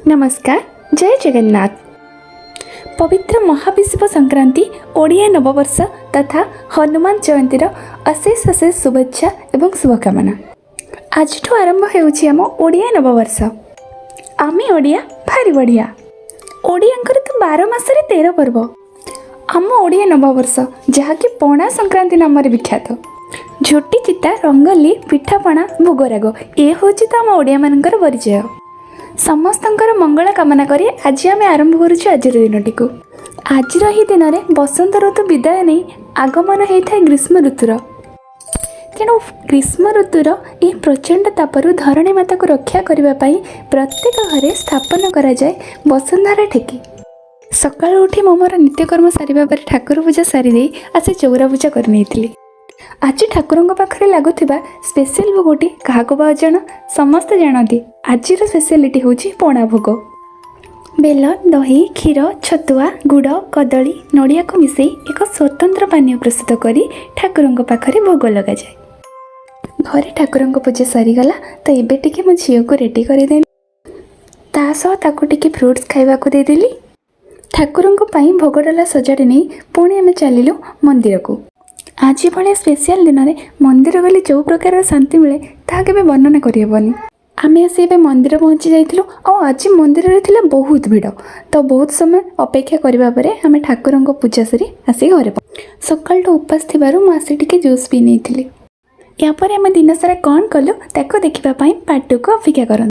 ନମସ୍କାର, ଜୟ ଜଗନ୍ନାଥ। ପବିତ୍ର ମହାବିଷୁବ ସଂକ୍ରାନ୍ତି, ଓଡ଼ିଆ ନବବର୍ଷ ତଥା ହନୁମାନ ଜୟନ୍ତୀର ଅଶେଷ ଅଶେଷ ଶୁଭେଚ୍ଛା ଏବଂ ଶୁଭକାମନା। ଆଜିଠୁ ଆରମ୍ଭ ହେଉଛି ଆମ ଓଡ଼ିଆ ନବବର୍ଷ। ଆମେ ଓଡ଼ିଆ ଭାରି ବଢ଼ିଆ। ଓଡ଼ିଆଙ୍କର ତ 12 ମାସରେ 13 ପର୍ବ। ଆମ ଓଡ଼ିଆ ନବବର୍ଷ, ଯାହାକି ପଣା ସଂକ୍ରାନ୍ତି ନାମରେ ବିଖ୍ୟାତ। ଝୋଟି ଚିତା, ରଙ୍ଗୋଲି, ପିଠାପଣା, ଭୋଗରାଗ, ଏ ହେଉଛି ତ ଆମ ଓଡ଼ିଆମାନଙ୍କର ପରିଚୟ। ସମସ୍ତଙ୍କର ମଙ୍ଗଳ କାମନା କରି ଆଜି ଆମେ ଆରମ୍ଭ କରୁଛୁ ଆଜିର ଦିନଟିକୁ। ଆଜିର ଏହି ଦିନରେ ବସନ୍ତ ଋତୁ ବିଦାୟ ନେଇ ଆଗମନ ହେଇଥାଏ ଗ୍ରୀଷ୍ମ ଋତୁର। ତେଣୁ ଗ୍ରୀଷ୍ମ ଋତୁର ଏହି ପ୍ରଚଣ୍ଡ ତାପରୁ ଧରଣୀ ମାତାକୁ ରକ୍ଷା କରିବା ପାଇଁ ପ୍ରତ୍ୟେକ ଘରେ ସ୍ଥାପନ କରାଯାଏ ବସୁନ୍ଧରା ଠେକି। ସକାଳୁ ଉଠି ମୁଁ ମୋର ନିତ୍ୟକର୍ମ ସାରିବା ପରେ ଠାକୁର ପୂଜା ସାରିଦେଇ ଆସି ଚଉରା ପୂଜା କରିନେଇଥିଲି। ଆଜି ଠାକୁରଙ୍କ ପାଖରେ ଲାଗୁଥିବା ସ୍ପେଶାଲ ଭୋଗଟି କାହାକୁ ବା ଅଜଣା? ସମସ୍ତେ ଜାଣନ୍ତି, ଆଜିର ସ୍ପେଶାଲିଟି ହେଉଛି ପଣା ଭୋଗ। ବେଲ, ଦହି, କ୍ଷୀର, ଛତୁଆ, ଗୁଡ଼, କଦଳୀ, ନଡ଼ିଆକୁ ମିଶାଇ ଏକ ସ୍ୱତନ୍ତ୍ର ପାନୀୟ ପ୍ରସ୍ତୁତ କରି ଠାକୁରଙ୍କ ପାଖରେ ଭୋଗ ଲଗାଯାଏ। ଘରେ ଠାକୁରଙ୍କ ପୂଜା ସରିଗଲା ତ ଏବେ ଟିକେ ମୋ ଝିଅକୁ ରେଡ଼ି କରିଦେଲି। ତା ସହ ତାକୁ ଟିକେ ଫ୍ରୁଟ୍ସ ଖାଇବାକୁ ଦେଇଦେଲି। ଠାକୁରଙ୍କ ପାଇଁ ଭୋଗ ଡଲା ସଜାଡ଼ି ନେଇ ପୁଣି ଆମେ ଚାଲିଲୁ ମନ୍ଦିରକୁ। ଆଜି ଭଳିଆ ସ୍ପେଶିଆଲ ଦିନରେ ମନ୍ଦିର ଗଲେ ଯେଉଁ ପ୍ରକାରର ଶାନ୍ତି ମିଳେ, ତାହା କେବେ ବର୍ଣ୍ଣନା କରିହେବନି। ଆମେ ଆସି ଏବେ ମନ୍ଦିର ପହଞ୍ଚି ଯାଇଥିଲୁ। ଆଉ ଆଜି ମନ୍ଦିରରେ ଥିଲା ବହୁତ ଭିଡ଼, ତ ବହୁତ ସମୟ ଅପେକ୍ଷା କରିବା ପରେ ଆମେ ଠାକୁରଙ୍କ ପୂଜା ସାରି ଆସି ଘରେ। ସକାଳଠୁ ଉପାସ ଥିବାରୁ ମୁଁ ଆସି ଟିକେ ଜୁସ୍ ପିଇ ନେଇଥିଲି। ୟାପରେ ଆମେ ଦିନସାରା କ'ଣ କଲୁ, ତାକୁ ଦେଖିବା ପାଇଁ ପାର୍ଟ 2କୁ ଅପେକ୍ଷା କରନ୍ତୁ।